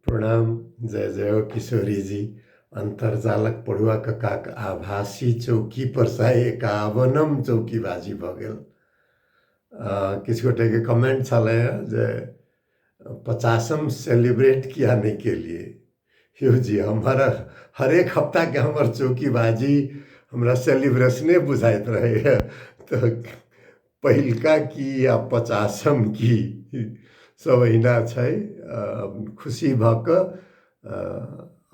प्रणाम, जय जय हो किशोरी जी। अन्तर्जालक पढ़ुआ ककाक आभासी चौकी पर सँ 51म चौकीबाजी भऽ गेल। किछु गोटेके कमेंट छलै जे 50म सेलिब्रेट किया नहि केलियै। यौ जी, हमर हरेक हफ्ताके हमर चौकीबाजी हमरा सेलिब्रेशने बुझाइत रहैए, तऽ पहिलका की आ 50म की, सब अहिना छै। खुशी भऽ कऽ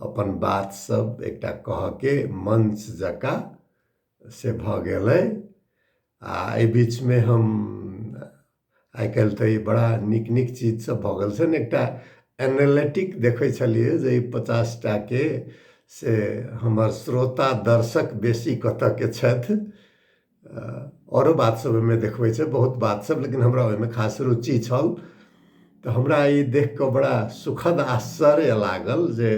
अपन बात सब एकटा कहऽके मंच जकाँ से भऽ गेलै। आ एहि बीचमे हम आइ काल्हि तऽ ई बड़ा नीक नीक चीज सब भऽ गेल छै ने, एकटा एनालिटिक देखै छलियै जे ई 50 टाके से हमर श्रोता दर्शक बेसी कतऽके छथि। औरो बात सब ओहिमे देखबै छै, बहुत बात सब, लेकिन हमरा ओहिमे खास रुचि छल। तऽ हमरा ई देख कऽ बड़ा सुखद आश्चर्य लागल जे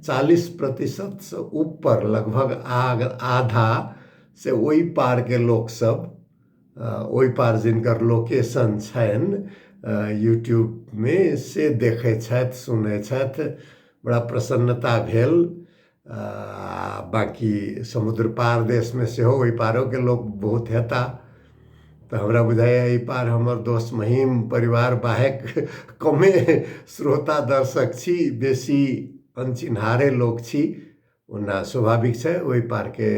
40% ऊपर लगभग आधा से ओहि पारके लोकसब, ओहि पार जिनकर लोकेशन छनि यूट्यूबमे, से देखै छथि, सुनै छथि। बड़ा प्रसन्नता भेल। बाँकी समुद्र पार देशमे सेहो ओहि पारोके लोक बहुत हेता, तऽ हमरा बुझाइए एहि पार हमर दोस्त महीम परिवार बाहेक कमे श्रोता दर्शक छी, बेसी अनचिन्हारे लोक छी। ओना स्वाभाविक छै, ओहि पारके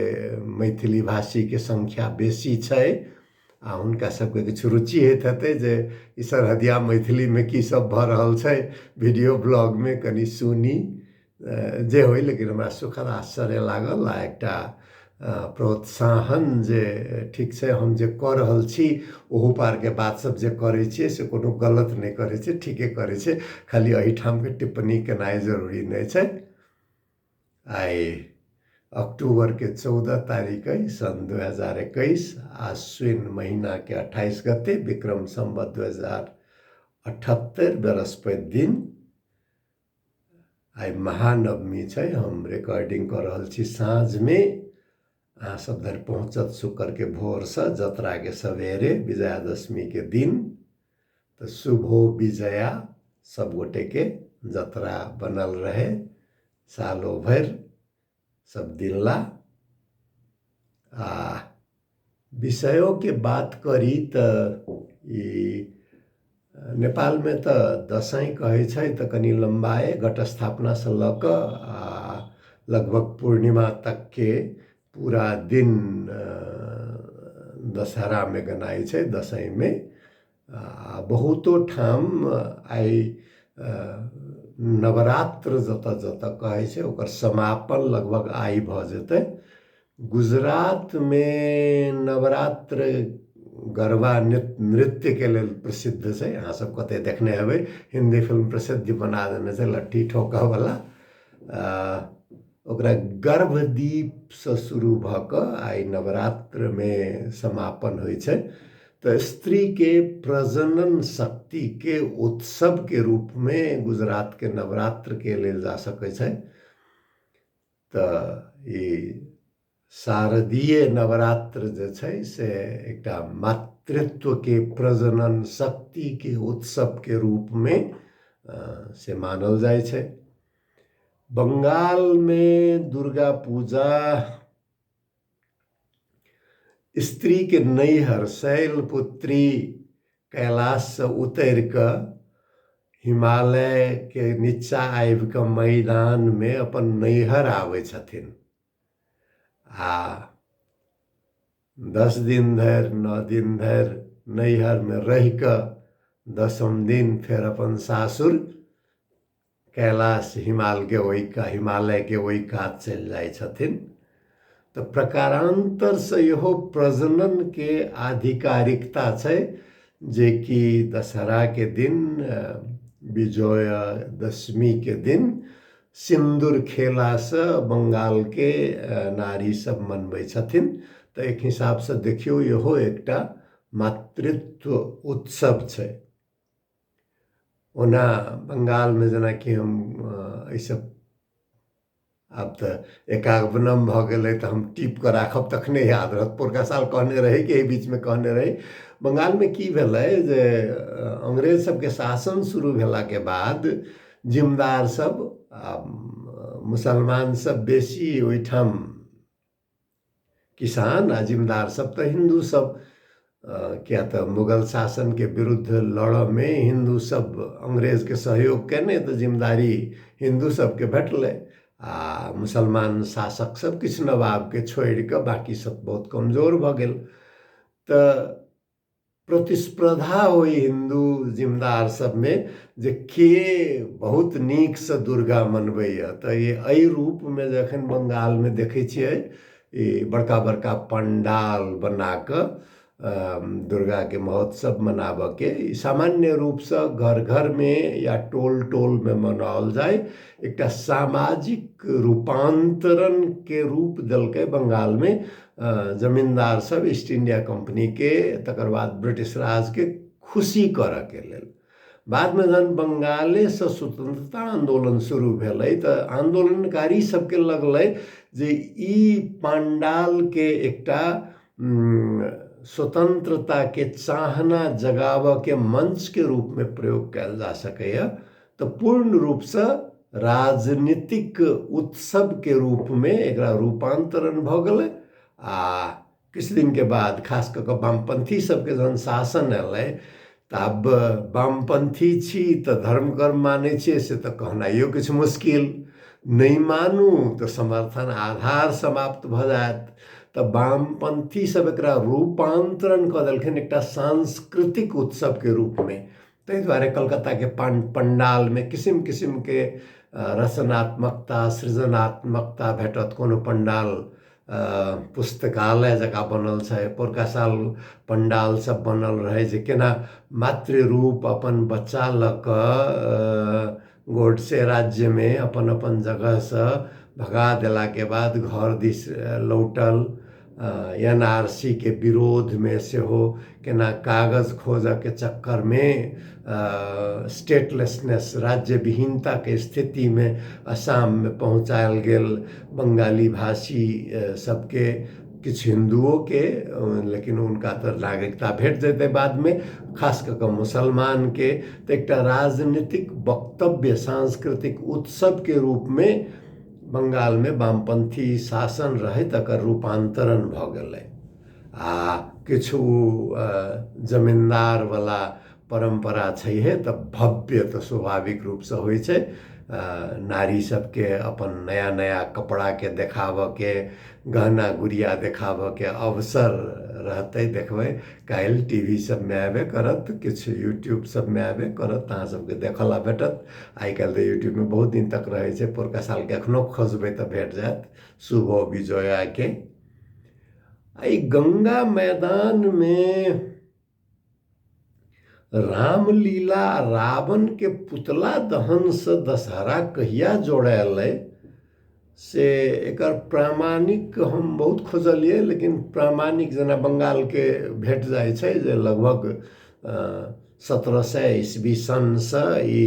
मैथिली भाषीके संख्या बेसी छै आ हुनका सबके किछु रुचि होइत हेतै जे ई सरहदिया मैथिलीमे की सब भऽ रहल छै, वीडियो ब्लॉगमे कनि सुनी जे होइ। लेकिन हमरा सुखद आश्चर्य लागल आ एकटा प्रोत्साहन जे ठीक छै, हम जे कऽ रहल छी ओहू पारके बात सब जे करै छियै से कोनो गलत नहि करै छियै, ठीके करै छियै, खाली एहिठामके टिप्पणी केनाइ जरूरी नहि छै। आइ अक्टूबरके 14 तारीख अइ, सन् 2021, आश्विन महीनाके 28 गते, विक्रम सम्वत 2078, बृहस्पति दिन। आइ महानवमी छै। हम रिकॉर्डिंग कऽ रहल छी साँझमे, अहाँ सब धरि पहुँचत शुक्रके भोरसँ, जतराके सवेरे, विजयादशमीके दिन। तऽ शुभ हो विजया, सब गोटेके जतरा बनल रहे सालो भरि सब दिन ला। आ विषयोके बात करी तऽ ई नेपालमे तऽ दसैँ कहै छै तऽ कनि लम्बाए, घटस्थापनासँ लऽ कऽ आ लगभग पूर्णिमा तकके पूरा दिन दशहरामे गनाइ छै, दसैँमे। आ बहुतो ठाम आइ नवरात्र जतऽ जतऽ कहै छै ओकर समापन लगभग आइ भऽ जेतै। गुजरातमे नवरात्र गरबा नृत्यके लेल प्रसिद्ध छै, अहाँ सब कते देखने हेबै, हिन्दी फिल्म प्रसिद्धि बना देने छै लट्ठी ठोकऽवला। ओकरा गर्भदीपसँ शुरू भऽ कऽ आइ नवरात्रमे समापन होइ छै। तऽ स्त्रीके प्रजनन शक्तिके उत्सवके रूपमे गुजरातके नवरात्रके लेल जा सकै छै। तऽ ई शारदीय नवरात्र जे छै से एकटा मातृत्वके प्रजनन शक्तिके उत्सवके रूपमे से मानल जाइ छै। बंगालमे दुर्गा पूजा स्त्रीके नैहर शैलपुत्री कैलाशसँ उतरि कऽ हिमालयके नीचा आबि कऽ मैदानमे अपन नैहर आबै छथिन आ 10 दिन धरि 9 दिन धरि नैहरमे रहि कऽ 10म दिन फेर अपन सासुर कैलाश हिमालके ओहि का हिमालयके ओहि कात चलि जाइ छथिन। तऽ प्रकारान्तरसँ इहो प्रजननके आधिकारिकता छै जेकि दशहराके दिन विजयादशमीके दिन सिन्दूर खेलासँ बंगालके नारी सब मनबै छथिन। तऽ एक हिसाबसँ देखियौ इहो एकटा मातृत्व उत्सव छै। ओना बंगालमे जेनाकि हम एहिसँ आब तऽ 51 भऽ गेलै तऽ हम टीप कऽ राखब तखने याद रहत। पोरका साल कहने रही कि एहि बीचमे कहने रही, बंगालमे की भेलै जे अंग्रेज सबके शासन शुरू भेलाके बाद जिमदार सब आ मुसलमान सब बेसी ओहिठाम, किसान आ जिमदार सब तऽ हिन्दू सब, किया तऽ मुगल शासनके विरुद्ध लड़ऽमे हिन्दू सब अंग्रेजके सहयोग केने, तऽ जिम्मेदारी हिन्दू सबके भेटलै आ मुसलमान शासक सब किछु नवाबके छोड़िकऽ बाँकी सब बहुत कमजोर भऽ गेल। तऽ प्रतिस्पर्धा ओहि हिन्दू जिम्मेदार सबमे जे के बहुत नीकसँ दुर्गा मनबैए। तऽ एहि रूपमे जखन बंगालमे देखै छियै ई बड़का बड़का पंडाल बनाकऽ दुर्गाके महोत्सव मनाबऽके, ई सामान्य रूपसँ घर घरमे या टोल टोलमे मनाओल जाय, एकटा सामाजिक रूपान्तरणके रूप देलकै बंगालमे जमीन्दार सब ईस्ट इंडिया कम्पनीके, तकर बाद ब्रिटिश राजके खुशी करऽके लेल। बादमे जहन बंगालेसँ स्वतंत्रता आन्दोलन शुरू भेलै तऽ आन्दोलनकारी सबके लगलै जे ई पाण्डालके एकटा स्वतंत्रताके चाहना जगाबऽके मंचके रूपमे प्रयोग कयल जा सकैए, तऽ पूर्ण रूपसँ राजनीतिक उत्सवके रूपमे एकरा रूपान्तरण भऽ गेलै। आ किछु दिनके बाद खास कऽ कऽ वामपन्थी सबके जहन शासन एलै तऽ आब वामपन्थी छी तऽ धर्म कर्म मानै छियै से तऽ कहनाइयो किछु मुश्किल, नहि मानू तऽ समर्थन आधार समाप्त भऽ जायत। तऽ वामपन्थी सब एकरा रूपान्तरण कऽ देलखिन एकटा सांस्कृतिक उत्सवके रूपमे। ताहि दुआरे कलकत्ताके पंडालमे किसिम किसिमके रचनात्मकता सृजनात्मकता भेटत। कोनो पंडाल पुस्तकालय जकाँ बनल छै, पोरका साल पंडाल सब बनल रहै जे केना मातृरूप अपन बच्चा लऽ कऽ गोडसे राज्यमे अपन अपन जगहसँ भगा देलाके बाद घर दिस लौटल, एन आर सी के विरोधमे सेहो केना कागज खोजऽके चक्करमे स्टेटलेसनेस राज्यविहीनताके स्थितिमे असममे पहुँचायल गेल बंगाली भाषी सबके, किछु हिन्दुओके, लेकिन हुनका तऽ नागरिकता भेट जेतै बादमे, खास कऽ कऽ मुसलमानके। तऽ एकटा राजनीतिक वक्तव्य सांस्कृतिक उत्सवके रूपमे बंगालमे वामपन्थी शासन रहै तकर रूपान्तरण भऽ गेलै। आ किछु जमीन्दारवला परम्परा छैहे तऽ भव्य तऽ स्वाभाविक रूपसँ होइ छै। नारी सबके अपन नया नया कपड़ाके देखाबऽके, गहना गुड़िया देखाबऽके अवसर रहतै। देखबै काल्हि टी वी सबमे आबे करत, किछु यूट्यूब सबमे आबे करत, अहाँ सबके देखऽ ला भेटत। आइ काल्हि तऽ यूट्यूबमे बहुत दिन तक रहै छै, पोरका सालके एखनो खोजबै तऽ भेट जायत शुभ विजयाके। एहि गंगा मैदानमे रामलीला रावण के पुतला दहनसँ दशहरा कहिया जोड़ायलै से एकर प्रामाणिक हम बहुत खोजलियै, लेकिन प्रामाणिक जेना बंगालके भेट जाइ छै जे लगभग 1700 ईस्वी सनसँ ई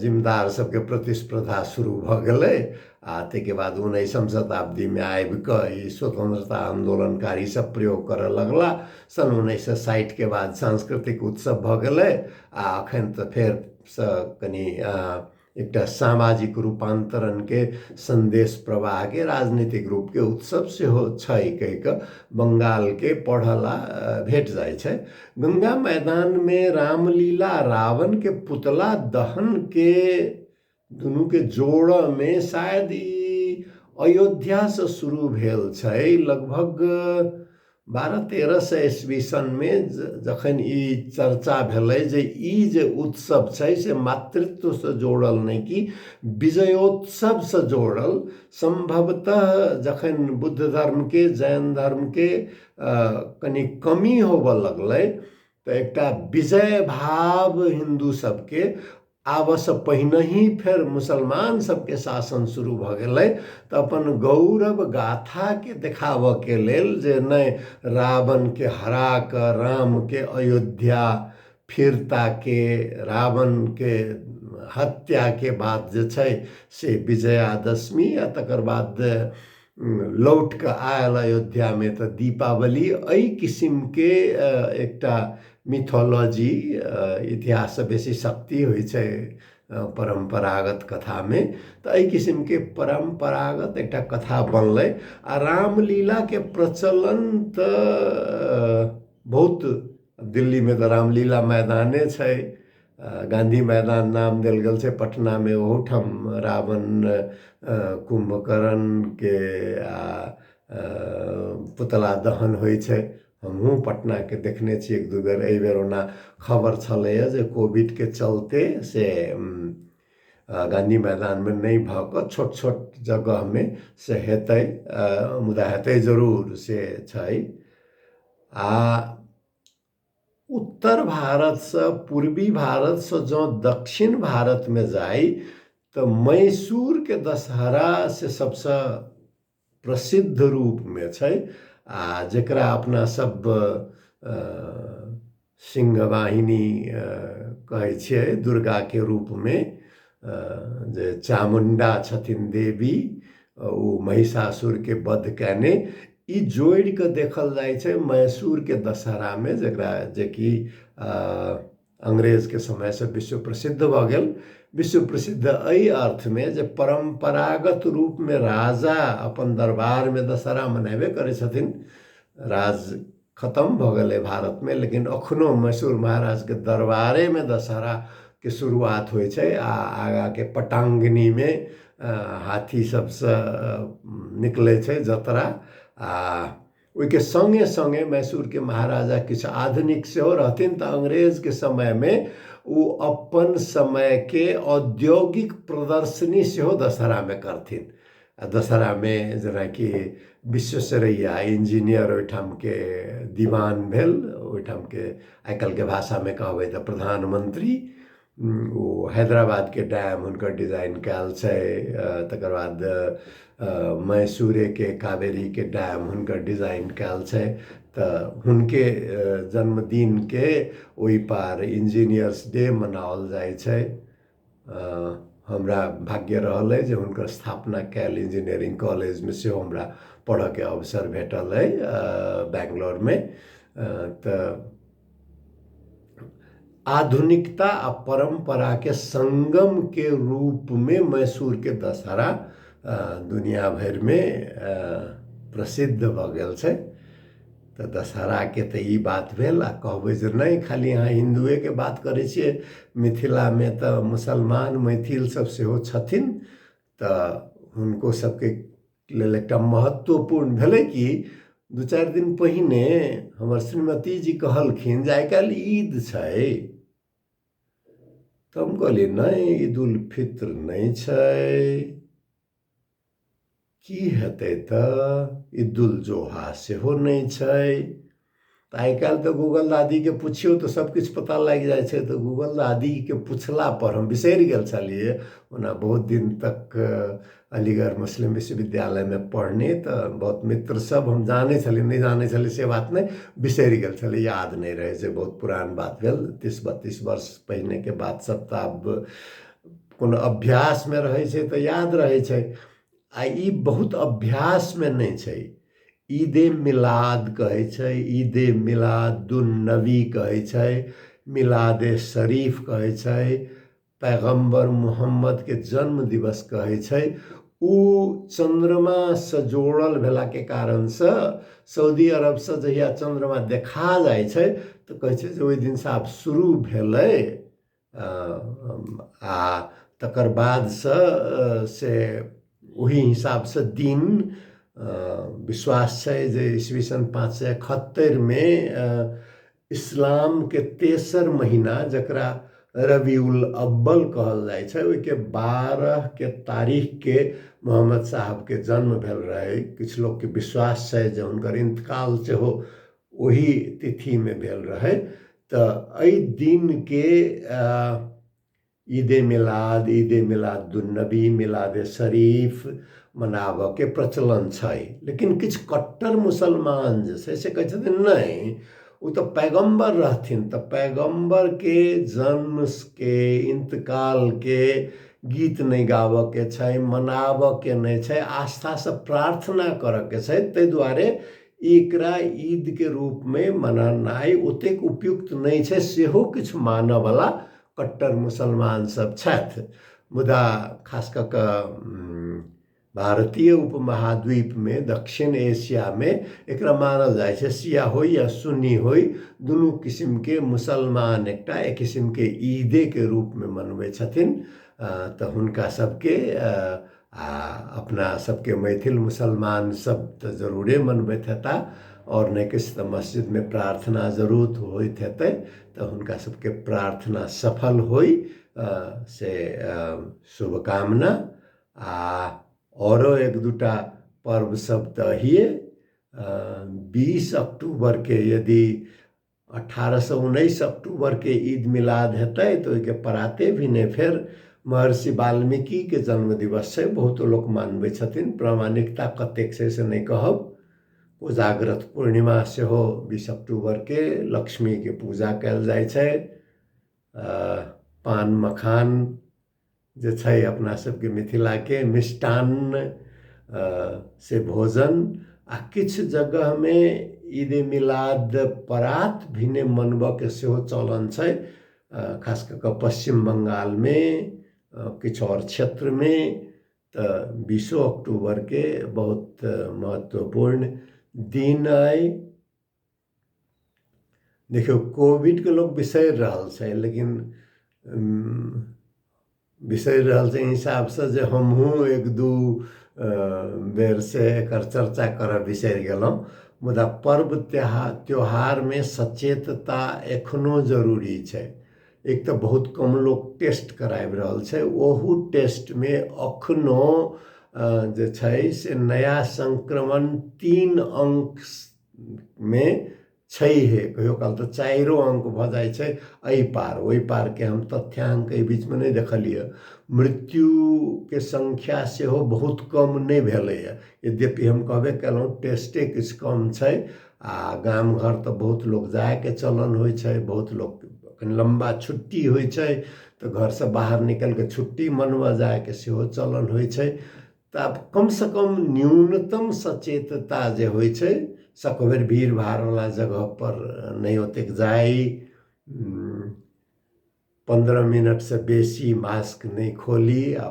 जिम्मेदार सबके प्रतिस्पर्धा शुरू भऽ गेलै आ ताहिके बाद 19म शताब्दीमे आबिकऽ ई स्वतंत्रता आन्दोलनकारी सब प्रयोग करऽ लगला। सन् 1960के बाद सांस्कृतिक उत्सव भऽ गेलै आ अखन तऽ फेरसँ कनि एकटा सामाजिक रूपान्तरणके सन्देश प्रवाहके राजनीतिक रूपके उत्सव सेहो छै कहि कऽ बंगालके पढ़ला भेट जाइ छै। गंगा मैदानमे रामलीला रावणके पुतला दहनके दुनूके जोड़ऽमे शायद ई अयोध्यासँ शुरू भेल छै। लगभग 1200-1300 ईस्वी सनमे जखन ई चर्चा भेलै जे ई जे उत्सव छै से मातृत्वसँ जोड़ल नहि कि विजयोत्सवसँ जोड़ल, सम्भवतः जखन बुद्ध धर्मके जैन धर्मके कनि कमी होबऽ लगलै तऽ एकटा विजय भाव हिन्दू सबके आबऽसँ पहिनहि फेर मुसलमान सबके शासन शुरू भऽ गेलै तऽ अपन गौरव गाथाके देखाबऽके लेल जे नहि रावणके हरा कऽ रामके अयोध्या फिरताके रावणके हत्याके बाद जे छै से विजयादशमी आ तकर बाद लौट कऽ आयल अयोध्यामे तऽ दीपावली, एहि किसिमके एकटा मिथोलॉजी, इतिहाससँ बेसी शक्ति होइ छै परम्परागत कथामे। तऽ एहि किसिमके परम्परागत एकटा कथा बनलै। आ रामलीलाके प्रचलन तऽ बहुत, दिल्लीमे तऽ रामलीला मैदाने छै, गाँधी मैदान नाम देल गेल छै पटनामे, ओहूठाम रावण कुम्भकर्णके आ पुतला दहन होइ छै। हमहूँ पटनाके देखने छी एक दू बेर। एहिबेर ओना खबर छलैए जे कोविडके चलते से गाँधी मैदानमे नहि भऽ कऽ छोट छोट जगहमे से हेतै, मुदा हेतै जरूर से छै। आ उत्तर भारतसँ पूर्वी भारतसँ जँ दक्षिण भारतमे जाइ तऽ मैसूरके दशहरा से सबसँ प्रसिद्ध रूपमे छै, आ जकरा अपना सब सिंहवाहिनी कहै छियै दुर्गाके रूपमे, जे चामुण्डा छथिन देवी, ओ महिषासुरके वध कयने। ई जोड़ि कऽ देखल जाइ छै मैसूरके दशहरामे, जकरा जेकि अंग्रेजके समयसँ विश्व प्रसिद्ध भऽ गेल। विश्व प्रसिद्ध एहि अर्थमे जे परम्परागत रूपमे राजा अपन दरबारमे दशहरा मनेबे करै छथिन। राज खतम भऽ गेलै भारतमे, लेकिन अखनो मैसूर महाराजके दरबारेमे दशहराके शुरुआत होइ छै। आ आगाँके पटाङ्गनीमे हाथी सबसँ निकलै छै जतरा। आ ओहिके सङ्गे सङ्गे मैसूरके महाराजा किछु आधुनिक सेहो रहथिन, तऽ अंग्रेजके समयमे ओ अपन समयके औद्योगिक प्रदर्शनी सेहो दशहरामे करथिन। आ दशहरामे जेनाकि विश्वेश्वरैया इंजीनियर ओहिठामके दीवान भेल, ओहिठामके आइकाल्हिके भाषामे कहबै तऽ प्रधानमंत्री, ओ हैदराबादके डैम हुनकर डिजाइन कयल छै। तकर बाद मैसूरेके कावेरीके डैम हुनकर डिजाइन कयल छै। तऽ हुनके जन्मदिनके ओहि पार इंजीनियर्स डे मनाओल जाइ छै। हमरा भाग्य रहल अइ जे हुनकर स्थापना कयल इंजीनियरिंग कॉलेजमे सेहो हमरा पढ़ऽके अवसर भेटल अइ बैंगलोरमे। तऽ आधुनिकता आ परम्पराके संगमके रूपमे मैसूरके दशहरा दुनिया भरिमे प्रसिद्ध भऽ गेल छै। तऽ दशहराके तऽ ई बात भेल। आ कहबै जे नहि खाली अहाँ हिन्दुएके बात करै छियै, मिथिलामे तऽ मुसलमान मैथिल सब सेहो छथिन, तऽ हुनको सबके लेल एकटा महत्वपूर्ण भेलै कि 2-4 दिन पहिने हमर श्रीमती जी कहलखिन जे आइ काल्हि ईद छै। तऽ हम कहलियै नहि, ईद उल फित्र नहि छै, की हेतै तऽ ईद उल जोहा सेहो नहि छै। तऽ आइ काल्हि तऽ गूगल दादीके पुछियौ तऽ सबकिछु पता लागि जाइ छै। तऽ गूगल दादीके पुछला पर हम बिसरि गेल छलियै, ओना बहुत दिन तक अलीगढ़ मुस्लिम विश्वविद्यालयमे पढ़ने तऽ बहुत मित्र सब हम जानै छलियै, नहि जानै छलियै से बात नहि, बिसरि गेल छलियै, याद नहि रहै छै। बहुत पुरान बात भेल, 30-32 वर्ष पहिनेके बात सब तऽ आब कोनो अभ्यासमे रहै छै तऽ याद रहै छै, आ ई बहुत अभ्यासमे नहि छै। ईदे मिलाद कहै छै, ईदे मिलादुन नबी कहै छै, मिलादे शरीफ कहै छै, पैगम्बर मोहम्मदके जन्म दिवस कहै छै। उ चन्द्रमासँ जोड़ल भेलाके कारणसँ सऊदी अरबसँ जहिया चन्द्रमा देखा जाइ छै तऽ कहै छै जे ओहि दिनसँ आब शुरू भेलै, आ तकर बादसँ से ओही हिसाबसँ दिन विश्वास छै जे ईस्वी सन 571 इस्लामके तेसर महीना जकरा रबीउल अव्वल कहल जाइ छै ओहिके 12 के तारीखके मोहम्मद साहबके जन्म भेल रहै। किछु लोकके विश्वास छै जे हुनकर इंतकाल सेहो ओही तिथिमे भेल रहै। तऽ एहि दिनके ईदे मिलाद, ईदे मिलादुन्नबी, मिलादे शरीफ मनाबऽके प्रचलन छै। लेकिन किछु कट्टर मुसलमान जे छै से कहै छथिन नहि, ओ तऽ पैगम्बर रहथिन, तऽ पैगम्बरके जन्मके इंतकालके गीत नहि गाबऽके छै, मनाबऽके नहि छै, आस्थासँ प्रार्थना करऽके छै, ताहि दुआरे एकरा ईदके रूपमे मनेनाइ ओतेक उपयुक्त नहि छै, सेहो किछु मानऽवला कट्टर मुसलमान सब छथि, मुदा खास कऽ कऽ भारतीय उपमहाद्वीपमे, दक्षिण एशियामे एकरा मानल जाइ छै। शिया होइ या सुन्नी होइ, दुनू किसिमके मुसलमान एकटा एक किसिमके ईदेके रूपमे मनबै छथिन। तऽ हुनका सबके आ अपना सबके मैथिल मुसलमान सब तऽ जरूरे मनबैत हेता, आओर नहि किछु तऽ मस्जिदमे प्रार्थना जरूर होइत हेतै, तऽ हुनका सबके प्रार्थना सफल होइ से शुभकामना। आ औरो एक दूटा पर्व सब तऽ अहिए। 20 अक्टूबरके, यदि 1819 अक्टूबरके ईद मिलाद हेतै तऽ ओहिके पराते भी नहि फेर महर्षि वाल्मीकिके जन्म दिवस छै, बहुतो लोक मानबै छथिन, प्रामाणिकता कतेक छै से नहि कहब। कोजाग्रत पूर्णिमा सेहो 20 अक्टूबरके लक्ष्मीके पूजा कयल जाइ छै। पान मखान जे छै अपना सबके मिथिलाके मिष्टान्न से भोजन, आ किछु जगहमे ईद मिलाद परात भिने मनबऽके सेहो चलन छै, खास कऽ कऽ पश्चिम बंगालमे, किछु आओर क्षेत्रमे। तऽ 20 अक्टूबरके बहुत महत्वपूर्ण दिन अइ। देखियौ, कोविडके लोक बिसरि रहल छै, लेकिन बिसरि रहल छै हिसाबसँ जे हमहूँ एक दू बेरसँ एकर चर्चा करब बिसरि गेलहुँ, मुदा पर्व त्योहारमे सचेतता एखनो जरूरी छै। एक तऽ बहुत कम लोक टेस्ट कराबि रहल छै, ओहू टेस्टमे अखनो जे छै से नया संक्रमण 3 अङ्कमे छैहे, कहियो काल तऽ 4 अङ्क भऽ जाइ छै एहि पार ओहि पारके हम तथ्यांक एहि बीचमे नहि देखलियै। मृत्युके संख्या सेहो बहुत कम नहि भेलैए, यद्यपि हम कहबे केलहुँ टेस्टे किछु कम छै, आ गाम घर तऽ बहुत लोक जायके चलन होइ छै, बहुत लोक कनि लम्बा छुट्टी होइ छै तऽ घरसँ बाहर निकलिके छुट्टी मनबऽ जायके सेहो चलन होइ छै। तऽ आब कमसँ कम न्यूनतम सचेतता जे होइ छै, सकबेर भीड़ भाड़वला जगहपर नहि ओतेक जाइ, 15 मिनटसँ बेसी मास्क नहि खोली, आ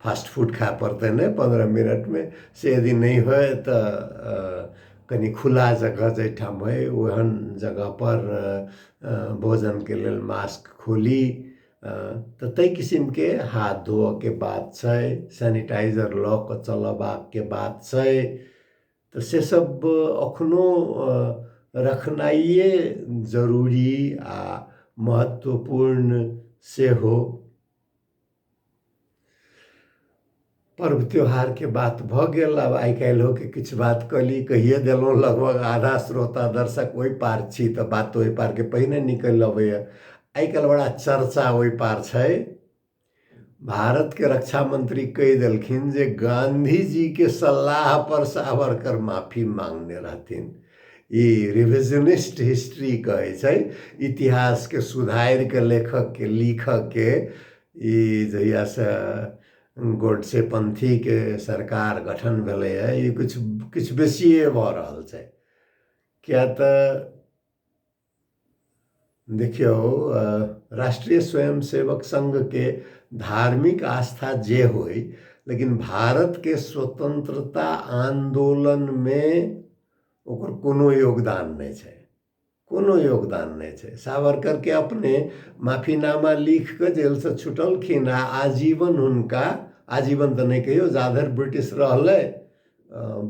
फास्ट फूड खाय पड़तै नहि 15 मिनटमे, से यदि नहि होइ तऽ कनि खुला जगह जाहिठाम होइ ओहन जगहपर भोजनके लेल मास्क खोली। तऽ ताहि किसिमके हाथ धोअके बात छै, सैनिटाइजर लऽ कऽ चलबाके बात छै, तऽ से सब अखनो रखनाइए जरूरी आ महत्वपूर्ण सेहो। पर्व त्योहारके बात भऽ गेल, आब आइ काल्हिओके किछु बात कऽ ली, कहिए देलहुँ लगभग आधा श्रोता दर्शक ओहि पार छी तऽ बात ओहि पारके पहिने निकलि अबैए। आइ काल्हि बड़ा चर्चा ओहि पार छै, भारतके रक्षा मंत्री कहि देलखिन जे गांधी जी के सलाह पर सावरकर माफी मांगने रहथिन। ई रिविजनिस्ट हिस्ट्री कहै छै, इतिहासके सुधारि कऽ लेखकके लिखऽके। ई जहियासँ गोडसे पंथीके सरकार गठन भेलैए ई किछु किछु बेसिए भऽ रहल छै, किया तऽ देखियौ राष्ट्रीय स्वयंसेवक संघके धार्मिक आस्था जे होइ, लेकिन भारतके स्वतंत्रता आन्दोलनमे ओकर कोनो योगदान नहि छै, कोनो योगदान नहि छै। सावरकरके अपने माफीनामा लिख कऽ जेलसँ छुटलखिन आ आजीवन हुनका, आजीवन तऽ नहि कहियौ, जाधरि ब्रिटिश रहलै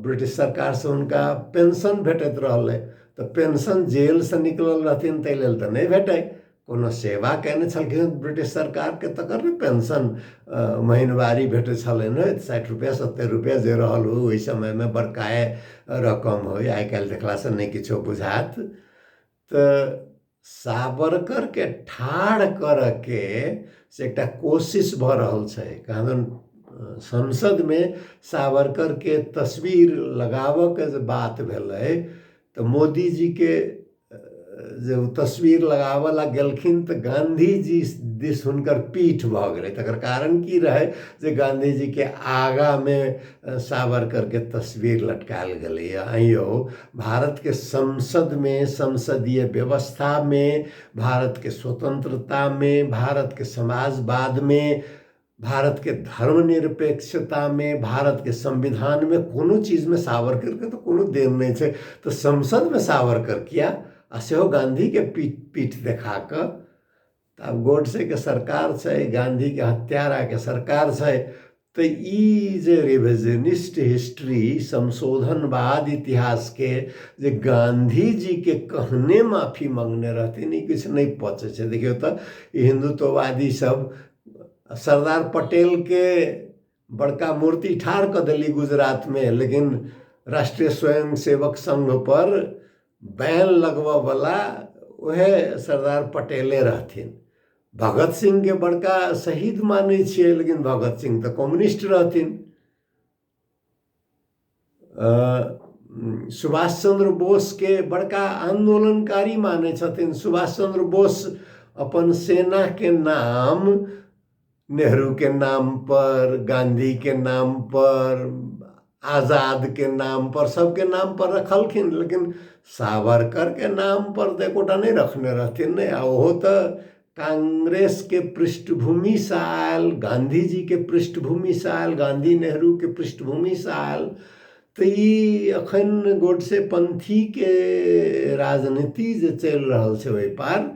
ब्रिटिश सरकारसँ हुनका पेंशन भेटैत रहलै, तऽ पेंशन जेलसँ निकलल रहथिन ताहि लेल तऽ नहि भेटै, कोनो सेवा कयने छलखिन ब्रिटिश सरकारके तकर ने पेंशन महिनवारी भेटै छलनि ने, 60 रुपैआ 70 रुपैआ जे रहल हो ओहि समयमे बड़काए रकम होइ, आइ काल्हि देखलासँ नहि किछो बुझायत। तऽ सावरकरके ठाढ़ करऽके से एकटा कोशिश भऽ रहल छै, कहाँदन संसदमे सावरकरके तस्वीर लगाबऽके जे बात भेलै तऽ मोदीजीके जे ओ तस्वीर लगाबऽ ला गेलखिन तऽ गाँधीजी दिस हुनकर पीठ भऽ गेलै। तकर कारण की रहै जे गाँधीजीके आगाँमे सावरकरके तस्वीर लटकायल गेलैए। आइयो भारतके संसदमे, संसदीय व्यवस्थामे, भारतके स्वतंत्रतामे, भारतके समाजवादमे, भारतके धर्मनिरपेक्षतामे, भारतके संविधानमे कोनो चीजमे सावरकरके तऽ कोनो देन नहि छै। तऽ संसदमे सावरकर किया, आ सेहो गाँधीके पीठ देखा कऽ। तऽ आब गोडसेके सरकार छै, गाँधीके हत्याराके सरकार छै, तऽ ई जे रिविजनिस्ट हिस्ट्री, संशोधनवाद इतिहासके जे गाँधीजीके कहने माफी मांगने रहथिन, ई किछु नहि पचै छै। देखियौ तऽ ई हिंदुत्ववादी सब सरदार पटेलके बड़का मूर्ति ठाढ़ कऽ देली गुजरातमे, लेकिन राष्ट्रीय स्वयंसेवक संघ पर बैन लगबऽवला उएह सरदार पटेले रहथिन। भगत सिंहके बड़का शहीद मानै छियै, लेकिन भगत सिंह तऽ कम्युनिस्ट रहथिन। सुभाष चंद्र बोसके बड़का आन्दोलनकारी मानै छथिन। सुभाष चंद्र बोस अपन सेनाके नाम नेहरूके नाम पर, गाँधीके नाम पर, आजादके नाम पर, सबके नाम पर रखलखिन, लेकिन सावरकरके नाम पर तऽ एकोटा नहि रखने रहथिन ने। आ ओहो तऽ कांग्रेसके पृष्ठभूमिसँ आयल, गाँधीजीके पृष्ठभूमिसँ आयल, गाँधी नेहरूके पृष्ठभूमिसँ आयल। तऽ ई अखन गोडसे पंथीके राजनीति जे चलि रहल छै ओहि पार,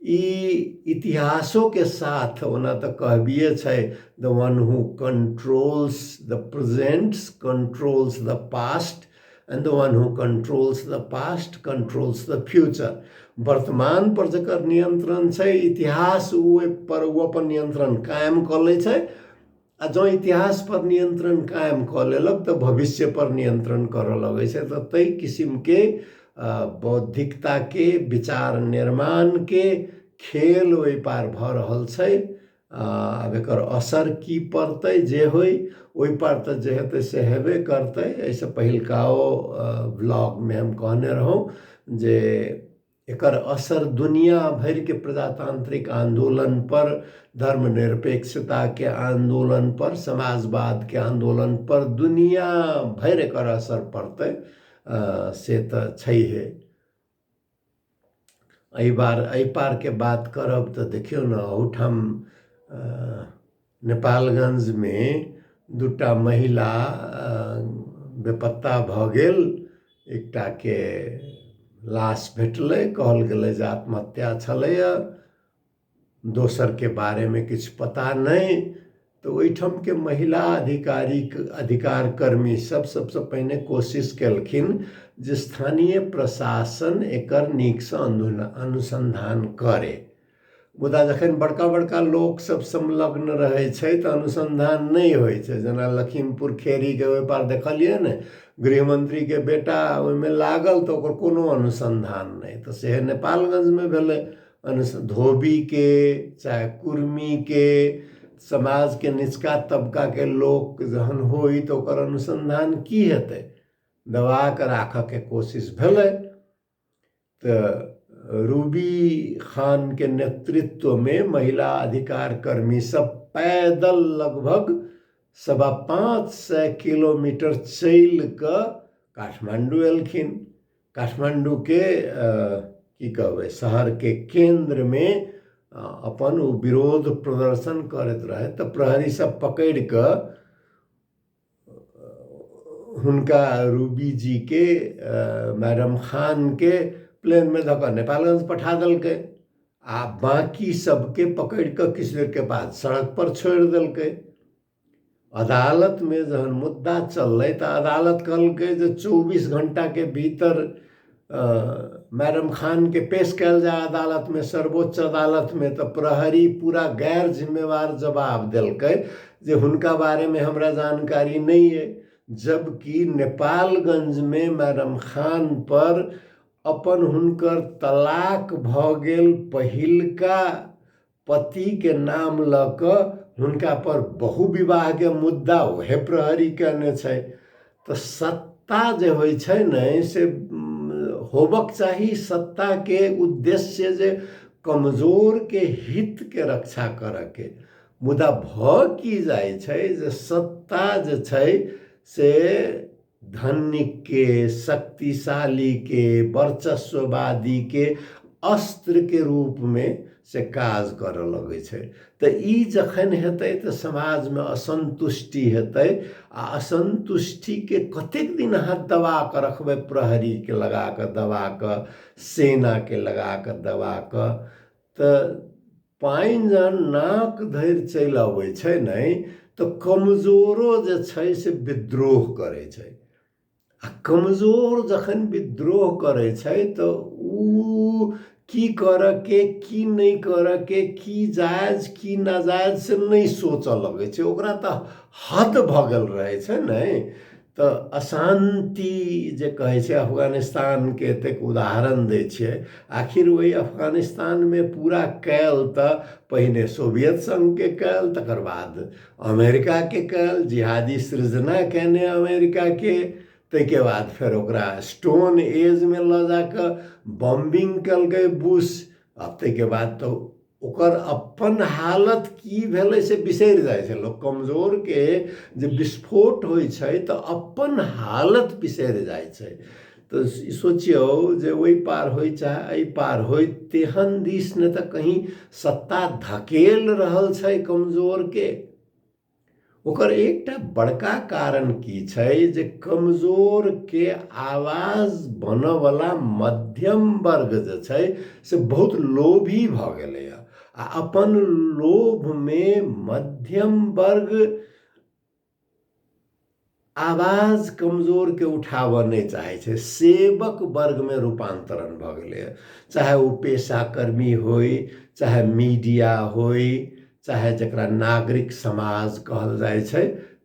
ई इतिहासोके साथ ओना तऽ कहबिए छै, the one who controls the presents controls the past and the one who controls the past controls the future. वर्तमान पर जकर नियंत्रण छै, इतिहास ओहि पर ओ अपन नियंत्रण कायम कऽ लै छै, आ जँ इतिहास पर नियंत्रण कायम कऽ लेलक तऽ भविष्य पर नियंत्रण करऽ लगै छै। तऽ ताहि किसिमके बौद्धिकताके विचार निर्माणके खेल ओहि पार भऽ रहल छै। आब एकर असर की पड़तै जे होइ, ओहि पार तऽ जे हेतै से हेबे करतै। एहिसँ पहिलकाओ ब्लॉगमे हम कहने रहौँ जे एकर असर दुनिया भरिके प्रजातांत्रिक आन्दोलन पर, धर्मनिरपेक्षताके आन्दोलन पर, समाजवादके आन्दोलन पर दुनिया भरि एकर असर पड़तै, से तऽ छैहे। एहि बार एहि पारके बात करब तऽ देखियौ ने, अहूठाम नेपालगंजमे दूटा महिला बेपत्ता भऽ गेल। एकटाके लाश भेटलै, कहल गेलै जे आत्महत्या छलैए, दोसरके बारेमे किछु पता नहि। तऽ ओहिठामके महिला अधिकारी अधिकार कर्मी सब सबसँ पहिने कोशिश केलखिन जे स्थानीय प्रशासन एकर नीकसँ अनुसन्धान करे। मुदा जखन बड़का बड़का लोक सब संलग्न रहै छै तऽ अनुसन्धान नहि होइ छै। जेना लखीमपुर खेरीके ओहि पार देखलियै ने, गृहमन्त्रीके बेटा ओहिमे लागल तऽ ओकर कोनो अनुसन्धान नहि। तऽ सेहे नेपालगंजमे भेलै। धोबीके चाहे कुर्मीके समाजके निचका तबकाके लोक जहन होइ तऽ ओकर अनुसन्धान की हेतै, दबा कऽ राखऽके कोशिश भेलै। तऽ रूबी खानके नेतृत्वमे महिला अधिकार कर्मी सब पैदल लगभग 525 किलोमीटर चलि कऽ काठमाण्डू एलखिन। काठमाण्डूके की कहबै शहरके केन्द्रमे अपन ओ विरोध प्रदर्शन करैत रहै, तऽ प्रहरी सब पकड़ि कऽ हुनका रूबी जीके मैडम खानके प्लेनमे धऽ कऽ नेपालगंज पठा देलकै, आ बाँकी सबके पकड़ि कऽ किछु देरके बाद सड़क पर छोड़ि देलकै। अदालतमे जहन मुद्दा चललै तऽ अदालत कहलकै जे 24 घण्टाके भीतर मैडम खानके पेश कयल जाय अदालतमे, सर्वोच्च अदालतमे। तऽ प्रहरी पूरा गैर जिम्मेवार जवाब देलकै जे हुनका बारेमे हमरा जानकारी नहि अइ, जबकि नेपालगंजमे मैडम खान पर अपन हुनकर तलाक भऽ गेल पहिलका पतिके नाम लऽ कऽ हुनका पर बहुविवाहके मुद्दा उएह प्रहरी कयने छै। तऽ सत्ता जे होइ छै ने से होबक चाही सत्ताके उद्देश्य जे कमजोरके हितके रक्षा करऽके। मुदा भऽ की जाइ छै जे सत्ता जे छै से धनिकके, शक्तिशालीके, वर्चस्ववादीके अस्त्रके रूपमे से काज करऽ लगै छै। तऽ ई जखन हेतै तऽ समाजमे असन्तुष्टि हेतै, आ असन्तुष्टिके कतेक दिन अहाँ दबा कऽ रखबै, प्रहरीके लगा कऽ दबा कऽ, सेनाके लगा कऽ दबा कऽ, तऽ पानि जहन नाक धरि चलि अबै छै ने तऽ कमजोरो जे छै से विद्रोह करै छै, आ कमजोर जखन विद्रोह करै छै तऽ उ की करऽके की नहि करऽके, की जायज की नाजायज से नहि सोचऽ लगै छै, ओकरा तऽ हद भऽ गेल रहै छै ने। तऽ अशान्ति जे कहै छै, अफगानिस्तानके एतेक उदाहरण दै छियै, आखिर ओहि अफगानिस्तानमे पूरा कयल तऽ पहिने सोवियत संघके कयल, तकर बाद अमेरिकाके कयल, जिहादी सृजना कयने अमेरिकाके, ताहिके बाद फेर ओकरा स्टोन एजमे लऽ जाकऽ बॉम्बिंग केलकै बुश। आब ताहिके बाद तऽ ओकर अपन हालत की भेलै से बिसरि जाइ छै लोक। कमजोरके जे विस्फोट होइ छै तऽ अपन हालत बिसरि जाइ छै। तऽ सोचियौ जे ओहि पार होइ चाहे एहि पार होइ, तेहन दिस ने तऽ कहीं सत्ता धकेल रहल छै कमजोरके। ओकर एकटा बड़का कारण की छै जे कमजोरके आवाज बनऽवला मध्यम वर्ग जे छै से बहुत लोभी भऽ गेलैए, आ अपन लोभमे मध्यम वर्ग आवाज कमजोरके उठाबऽ नहि चाहै छै, सेवक वर्गमे रूपान्तरण भऽ गेलैए। चाहे ओ पेशाकर्मी होइ, चाहे मीडिया होइ, चाहे जकरा नागरिक समाज कहल जाइ छै,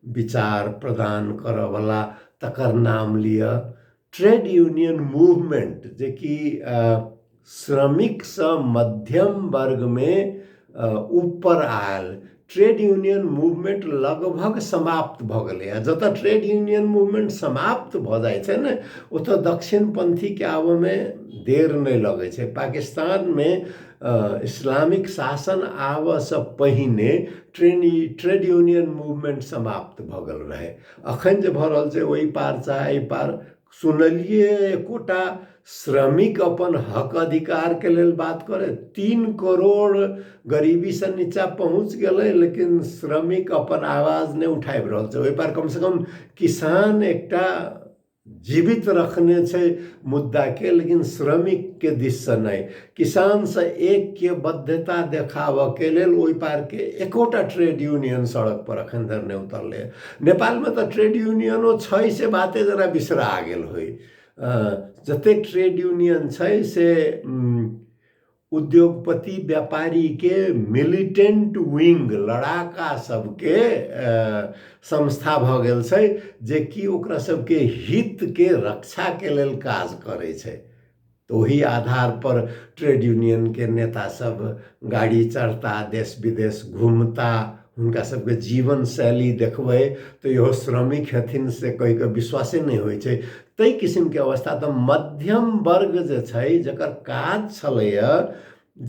विचार प्रदान करऽवला, तकर नाम लिअ। ट्रेड यूनियन मूवमेंट जेकि श्रमिकसँ मध्यम वर्गमे ऊपर आयल, ट्रेड यूनियन मूवमेंट लगभग समाप्त भऽ गेलैए। जतऽ ट्रेड यूनियन मूवमेंट समाप्त भऽ जाइ छै ने, ओतऽ दक्षिणपन्थीके आबऽमे देर नहि लगै छै। पाकिस्तानमे इस्लामिक शासन आबऽसँ पहिने ट्रेड यूनियन मूवमेंट समाप्त भऽ गेल रहै। अखन जे भऽ रहल छै ओहि पार चाहे एहि पार, सुनलियै एकोटा श्रमिक अपन हक अधिकारके लेल बात करे। 3 करोड़ गरीबीसँ नीचा पहुँच गेलै, लेकिन श्रमिक अपन आवाज नहि उठाबि रहल छै। ओहि पार कमसँ कम किसान एकटा जीवित रखने छै मुद्दाके, लेकिन श्रमिकके दिससँ नहि। किसानसँ एकबद्धता देखाबऽके लेल ओहि पारके एकोटा ट्रेड यूनियन सड़क पर अखन धरि नहि उतरलै। नेपालमे तऽ ट्रेड यूनियनो छै से बाते जेना बिसरा गेल होइ। जतेक ट्रेड यूनियन छै से उद्योगपति व्यापारीके मिलिटेंट विंग, लड़ाका सबके संस्था भऽ गेल छै, जेकि ओकरा सबके हितके रक्षाके लेल काज करै छै। तऽ ओही आधार पर ट्रेड यूनियनके नेता सब गाड़ी चढ़ता, देश विदेश घूमता, हुनका सबके जीवन शैली देखबै तऽ इहो श्रमिक हेथिन से कहिके विश्वासे नहि होइ छै। ताहि किसिमके अवस्था। तऽ मध्यम वर्ग जे छै, जकर काज छलैए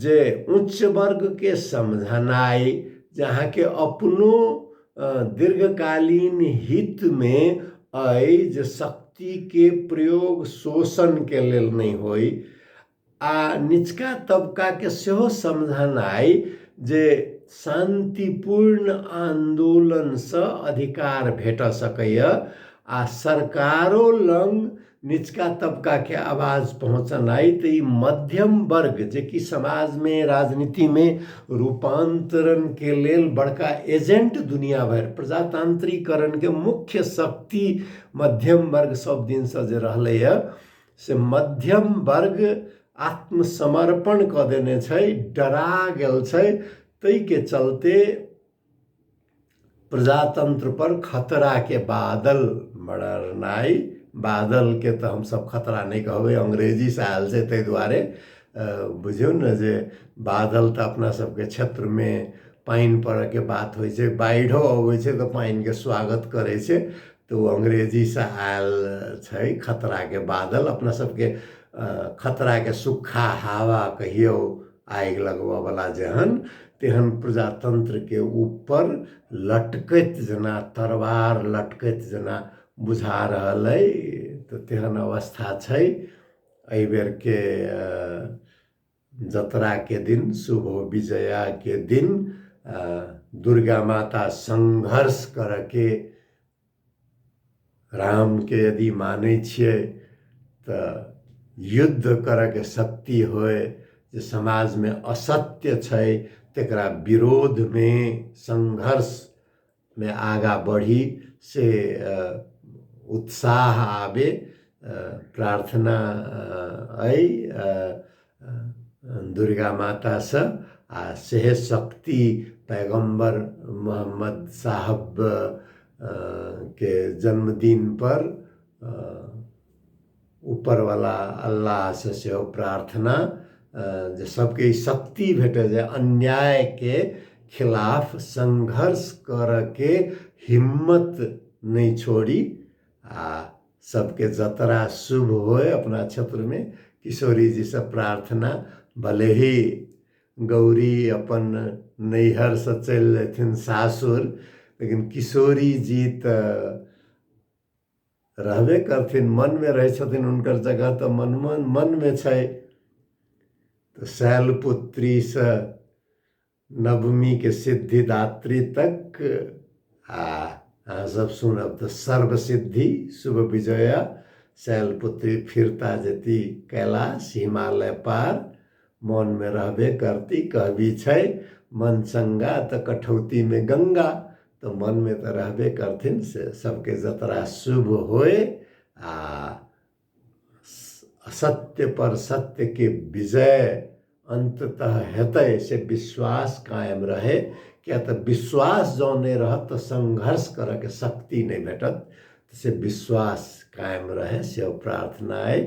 जे उच्च वर्गके समझनाइ जे अहाँके अपनो दीर्घकालीन हितमे अइ जे शक्तिके प्रयोग शोषणके लेल नहि होइ, आ निचका तबकाके सेहो समझनाइ जे शान्तिपूर्ण आन्दोलनसँ अधिकार भेट सकैए, आ सरकारो लग निचका तबकाके आवाज पहुँचनाइ। तऽ ई मध्यम वर्ग जेकि समाजमे राजनीतिमे रूपान्तरणके लेल बड़का एजेंट, दुनिया भरि प्रजातांत्रिकरणके मुख्य शक्ति मध्यम वर्ग सब दिनसँ जे रहलैए, से मध्यम वर्ग आत्मसमर्पण कऽ देने छै, डरा गेल छै। ताहिके चलते प्रजातंत्र पर खतरा के बादल मड़रनाइ, बादल के तऽ हमसब खतरा नहि कहबै, अंग्रेजीसँ आयल छै ताहि दुआरे बुझियौ ने जे बादल तऽ अपना सबके क्षेत्रमे पानि पड़ऽके बात होइ छै, बाढ़िओ अबै छै तऽ पानिके स्वागत करै छै, तऽ ओ अंग्रेजीसँ आयल छै खतराके बादल। अपना सबके खतराके सुखा हवा कहियौ, आगि लगबऽवला जेहन तेहन प्रजातन्त्रके ऊपर लटकैत जेना तरवार लटकैत जेना बुझा रहल अइ। तऽ तेहन अवस्था छै। एहि बेरके जतराके दिन, शुभ विजयाके दिन, दुर्गा माता संघर्ष करऽके, रामके यदि मानै छियै तऽ युद्ध करऽके शक्ति होय, जे समाजमे असत्य छै तकरा विरोधमे संघर्षमे आगाँ बढ़ी से उत्साह आबे, प्रार्थना अइ दुर्गा मातासँ। आ सेहे शक्ति पैगम्बर मोहम्मद साहब के जन्मदिन पर ऊपरवला अल्लाहसँ सेहो प्रार्थना जे सबके ई शक्ति भेटै जे अन्यायके खिलाफ संघर्ष करऽके हिम्मत नहि छोड़ी आ सबके जतरा शुभ होय अपना क्षेत्रमे। किशोरीजीसँ प्रार्थना, भले ही गौरी अपन नैहरसँ चलि जेथिन सासुर, लेकिन किशोरीजी तऽ रहबे करथिन, मनमे रहै छथिन, हुनकर जगह तऽ मन मनमे छै। तऽ शैलपुत्रीसँ नवमीके सिद्धिदात्री तक आ अहाँ सब सुनब तऽ सर्वसिद्धि शुभ विजया शैलपुत्री फिरता जेती कैलाश हिमालय पार, मनमे रहबे करती। कहबी छै मन चंगा तऽ कठौतीमे गंगा, तऽ मनमे तऽ रहबे करथिन। से सबके जतरा शुभ होय आ असत्य पर सत्य के विजय अन्ततः हेतै से विश्वास कायम रहे। किया तऽ विश्वास जँ नहि रहत तऽ संघर्ष करऽके शक्ति नहि भेटत, से विश्वास कायम रहे से प्रार्थना अइ।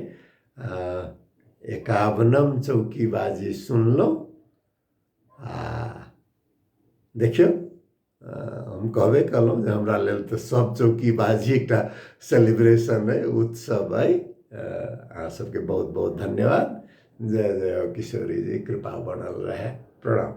51 चौकीबाजी सुनलहुँ आ देखियौ, हम कहबे कयलहुँ जे हमरा लेल तऽ सब चौकीबाजी एकटा सेलिब्रेशन अइ, उत्सव अइ। अहाँ सबके बहुत बहुत धन्यवाद। जय जय हो किशोरी जी, कृपा बनल रहे। प्रणाम।